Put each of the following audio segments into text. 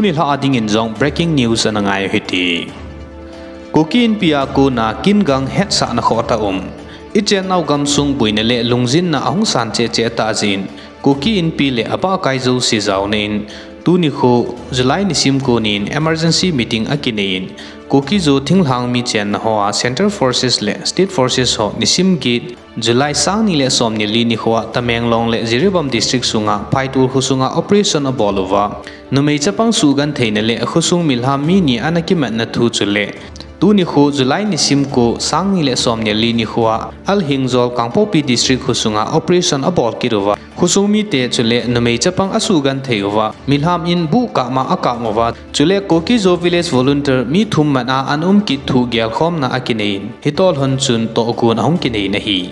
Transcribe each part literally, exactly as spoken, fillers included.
Nilhah a dingin jong breaking news ana ngai u hite. Kuki Inpi a kona kin gang hetsahna khohtah um. I chennau gamsung boina le lungjinna ahung san cheh cheh tah jeh in, Kuki Inpi le abahkai jouse jaona in, tuni kho July nisim ko nin emergency meeting akinei in, Kuki-Zo thinglhang mi chenna hoa Central Forces le State Forces ho nisim get July sangni le somni le li nikhoa Tamenglong le Jiribam District sunga Phaitol kho sunga operation abol uva, numei chapang suhgentheina le khosung milham mi ni ana kimatna thu chule, tuni kho July nisim ko sangni le somni le li nikhoa Al Hengjol Kangpokpi District kho sunga operation abol kit uva, khosung mite chule numei chapang asuhgenthei uva, milham in buh kap ma akap uva, chule Kuki-Zo Village Volunteer mi thum mat a ana um kit thu gelkhomna akinei in, hitolhon chun tohgon ahung kinei in ahi.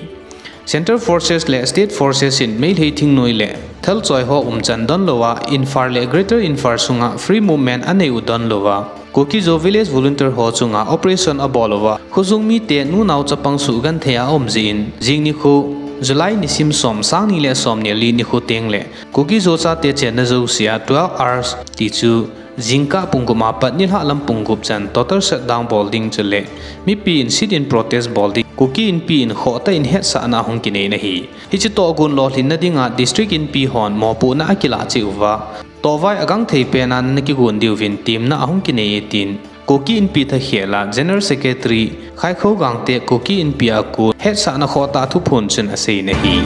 Central Forces le State Forces in Meitei thingnoi le thalchoi ho umchan donlouva, Imphal le Greater Imphal sunga free movement anei u donlouva, Kuki-Zo Village Volunteer ho chunga operation abol uva, khosung mite nunao chapang suhgenthei a aum jeh in, jing nikho July nisim som sangni le somni le li nikho tengle Kuki-Zo chate chenna jousea twelve hours tichu jingkah pung gup a pat nilhah lam pung gup chan total shutdown bol ding chule mipi in sit-in protest bol ding Kuki Inpi in khohtah in hetsahna ahung kinei in ahi. Hiche tohgon lolhinna dinga District Inpi hon mopohna akilah cheh uva, tohvai agangthei pen a ana kigon diuvin temna ahung kinei e tin, Kuki Inpi thakhel a General Secretary Khaikho Gangte Kuki Inpi a kon hetsahna khohtah thuphon chun asei in ahi.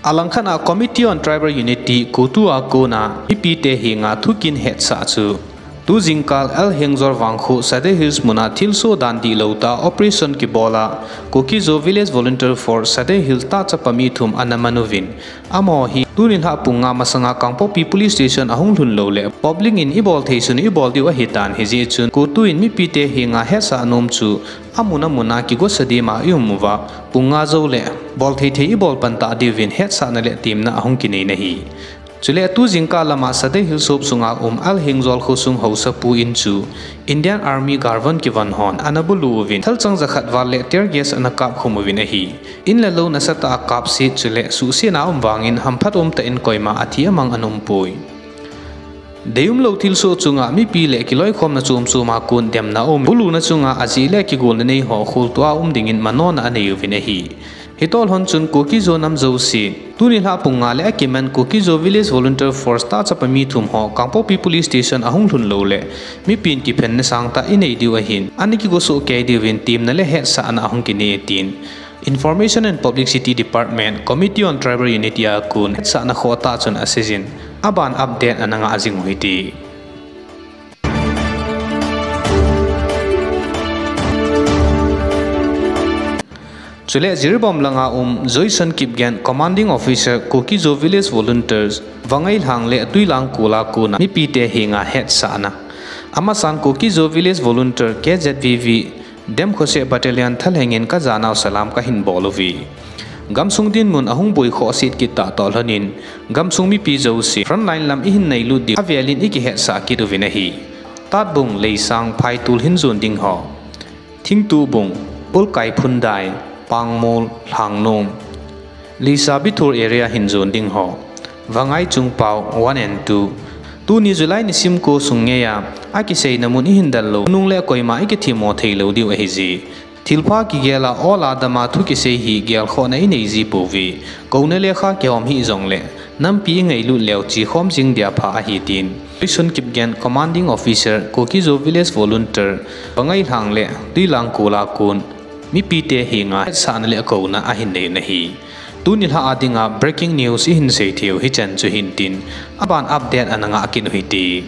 Alangkhat a Committee on Tribal Unity, CoTU a kona mipite henga thukin hetsah chu, tu jingkal Al Hengjol vangkho Sadar Hills muna thilsoh dan dihlou tah a operation kibol a, Kuki-Zo Village Volunteer Force Sadar Hills tah chapa mi thum ana man uvin, amaho hi tu nilhah pung nga masanga Kangpokpi Police Station ahung lhun loule public in ibol thei sun ibol diu ahitan, hijeh chun CoTU in mipite henga hetsah nom chu amun amun a kigosa dima i um uva, pung nga joule bol thei thei ibol pan tah diuvin hetsahna le temna ahung kinei in ahi. Chule tu jingkah lama Sadar Hills sop sunga um Al Hengjol khosung haosapu in chu Indian Army garvon kivon hon ana bulu uvin, thalchang jakhat val le tear gas ana kapkhum uvin ahi. In le lou nasatah a kapset chule suhsetna aum vangin hamphat umtah in koima athi amang ana umpoi. Deiumlou thilsoh chunga mipi le kiloikhomna chom chom a kon demna aum, buluna chunga ajeh le kigolna nei ho kholtoh a um dingin manona anei uvin ahi. Hitolhon chun Kuki-Zo nam jouse, tu nilhah pung nga le akiman Kuki-Zo Village Volunteer Force tah chapa mi thum ho Kangpokpi Police Station ahung lhun loule mipin kiphenna sangtah inei diu ahin, ana kigosoh kei diuvin temna le hetsahna ahung kinei e tin, Information and Publicity Department, Committee on Tribal Unity a kon hetsahna khohtah chun aseijin, aban update ana ngah jing u hite. Chule Jiribam langa um Joyson Kipgen, Commanding Officer, Kuki-Zo Village Volunteers, Vangailhang le Tuilangkol a kona mipite henga hetsahna. Amasan Kuki-Zo Village Volunteer, K Z V V, Demkhoseh Battalion thalhengin kajanau salam kahin bol uve. Gamsung dinmun ahung boi khohset kit tah toh lhonin, gamsung mipi jouse frontline lam ihin nailut diu avelin ikihetsah kit uvin ahi. Tatbung, Leisang, Phaitol hin jon ding ho. Thingtubung, Ulkai Phundai, Pangmol, Lhangnom, Lisa Bithur area hin jon ding ho. Vangai Chungpao one and two. Tuni July nisim ko sung ngeiya akiseina mun ihin del lou nungle koima ikithemmo theilou diu ahije. Thilpha kigel a ol a dam a thu kisei hi gelkhohna inei ji pouve. Kouna lekha kihom hih jongle nampi ingailut leu chekhom jing dia pha ahi tin Joyson Kipgen, Commanding Officer, Kuki-Zo Village Volunteer, Vangailhang le Tuilangkol a kon mipite henga hetsahna le kouna ahin nei in ahi. Tuni lha a dinga breaking news ihin sei theiu hichan chu hintin, aban update ana ngah kit u hite.